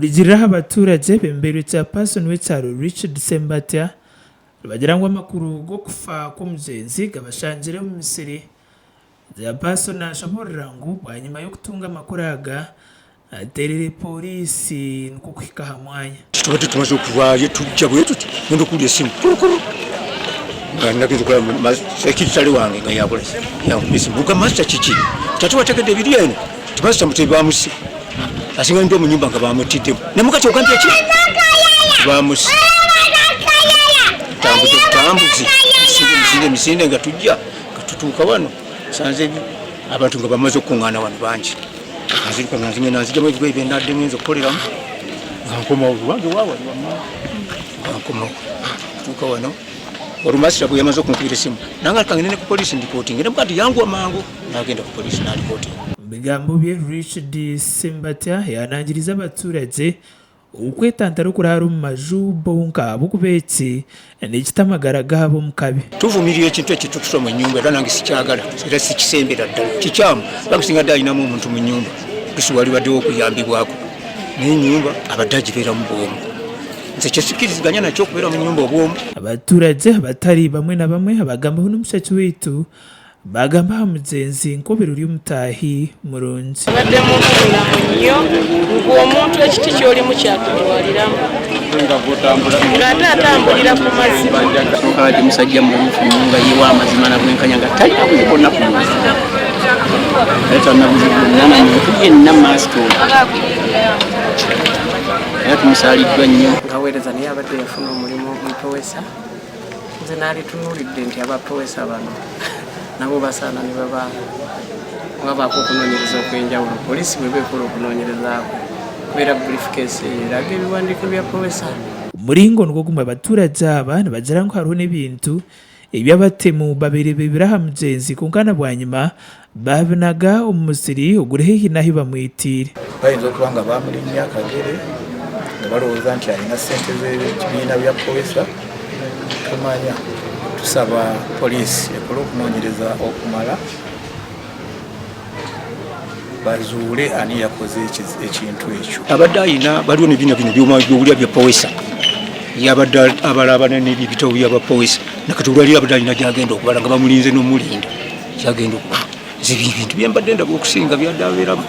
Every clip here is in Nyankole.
Kurugiirira aha baturagye bembeirwe Chairperson w'ekyaro Richard Ssembatya, nibagira ngu amakuru g'okufa kw'omugyenzi gabashangire omu misiri. Chairperson nashoborora ngu bwanyima y'okutunga amakuru aga, ateerire pooriisi nikwo kuhika aha mwanya. Tubadde tumaze okuvaayo tujja bwe tuti ngenda okuwulira esimu kurukuru nga nagenze okulaba sekiritale wange nga yakola ki yankuba esimu buga master kiki tate wategedde ebiri eno nti master mutebi bamusse asinga ndi omu nyumba nga bamutiddemu nemukati ogambye ki bamusse tutambudde butambuzi misinde misinde misinde nga tujja nga tutuuka wano nsanze abantu nga bamaze okukuŋŋaana wano bangi. Nziruka nga nzigenda nzijamu ebigoye bye nadde ngenze okukoleramu nga nkomawo wange waawali wamma nga nkomawo tuuka wano olumasira bwe yamaze okunkubira essimu nange aleka ngende ne ku poliisi ndipootinge ne mugamba nti yanguwa mangu n'agenda ku poliisi n'alipootinga. Omu bigambo bye, Richard Ssembatya yaanangiriza abaturagye Okwetantara okuraara omu maju bonka ahabw'okuba eki nikita amagara gaabo omu kabi. Tuvumirira ekintu ekyo tututa omu nyumba era nange sikyagala era sikisembera ddala kikyamu kubanga singa adde alinamu omuntu mu nyumba lusi walibaddewo okuyambibwako naye enyumba abadde agibeeramu bwomu nze kyesikkiriziganya nakyo okubeera mu nyumba obwomu. Abaturagye abatari bamwe na bamwe abagambaho n'omushaki waitu Baagamba aha mugyenzi nk'obaire ori omutaahi murungi. Abadde muntu mulamu nnyo ng'omuntu ekiti ky'olimu kyakutwaliramu ng'ate atambulira ku mazima. Abadde musajja mulamufu nnyo nga yeewa amazima na bwenkanya nga talina buzibu bwonna ku muntu era talina buzibu bwonna na muntu yenna maasita era tumusaaliddwa nnyo. Ngaweereza naye abadde yafuna omulimu mu Pewesa. Nze naalitunuulidde nti aba Pewesa bano nabo basaana ne baba wabaako okunoonyereza okw'enjawulo poliisi bw'eba ekola okunoonyerezaako kubeera briefcase eyo eraga ebiwandiiko bya Pewesa. Omuringo nigwo gumwe abaturagye aba nibagira ngu hariho n'ebintu ebi abatemu babaire baibire aha mugyenzi kwonka na bwanyima baabinaga omu musiri oguri haihi n'ahu bamwitiire. Bayinza okuba nga baamulinnya akagere nga balowooza nti alina ssente z'ebibiina bya Powesa. Tumanya tusaba poliisi ekole okunoonyereza okumala bazuule ani yakoze ekintu ekyo. Abadde alina waliwo ne bino bino byowulira bya Powesa yabadde abalaabana n'ebyo ebitabo byaba Powesa nakati olwaliro abadde alina gyagenda okubala nga bamulinze n'omulinda kyagenda okubala. Nze bintu byembadde ndaba okusinga byadde abeeramu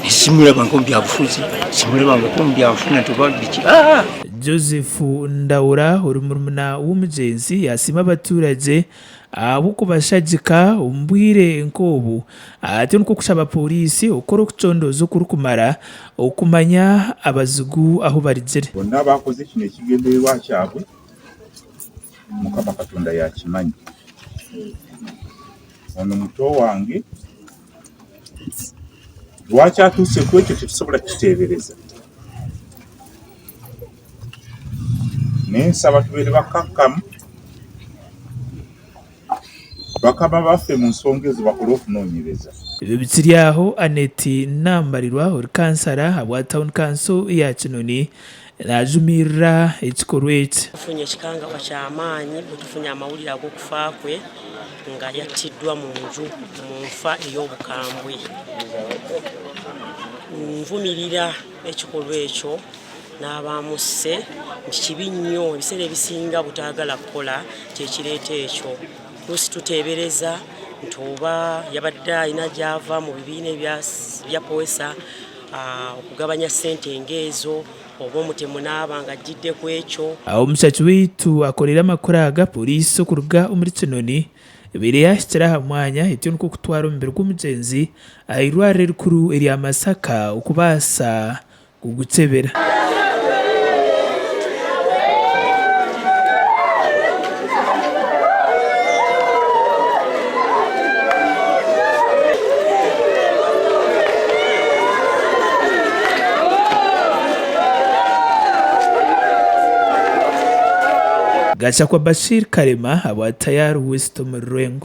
simulabangako mu byabufuzi simulabangako mu byanfuna nti oba biki ah! Joseph Ndaura ori murumuna w'omugyenzi yasiima abaturagye ahabw'okubashagika omu bwire nk'obu atyo nikwo kushaba pooriisi okukora okucondooza okurikumara okumanya abazigu ahu barugire. Bonna abakoze kino ekigendererwa kyabwe Mukama Katonda y'akimanyi. Ono muto wange lwaki atuuse ku ekyo tetusobola kukiteebereza, naye nsaba tubeere bakkakkamu, bakama baffe mu nsonga ezo bakole okunoonyereza. Ebyo bikiri aho, Annet Nambalirwa ori kansara ahabwa tauni kanso ya Kinoni Naajumirira ekikorwa eki. Tufunye ekikangabwa ky'amaanyi bwe tufunye amawulire ag'okufa kwe nga yattiddwa mu nju mu nfa ey'obukambwe. Nvumirira ekikolwa ekyo n'abaamusse nti kibi nnyo, ebiseera ebisinga butaagala kukola kye kireeta ekyo. Oluusi tuteebereza nti oba yabadde alina gy'ava mu bibiina ebya Powesa okugabanya ssente ng'ezo oba omutemu n'aba ng'ajjidde ku ekyo. Aho omushaki waitu akoreire amakuru aga, Pooriisi okuruga omuri Kinoni ebaire yaahikire aha mwanya etyo nikwo kutwara omubiri gw'omugyenzi aha irwariro erikuru erya Masaka okubaasa kugukyebera. Gachakwa Bashir Karema ahabwa Tayari West omuri Rwengo.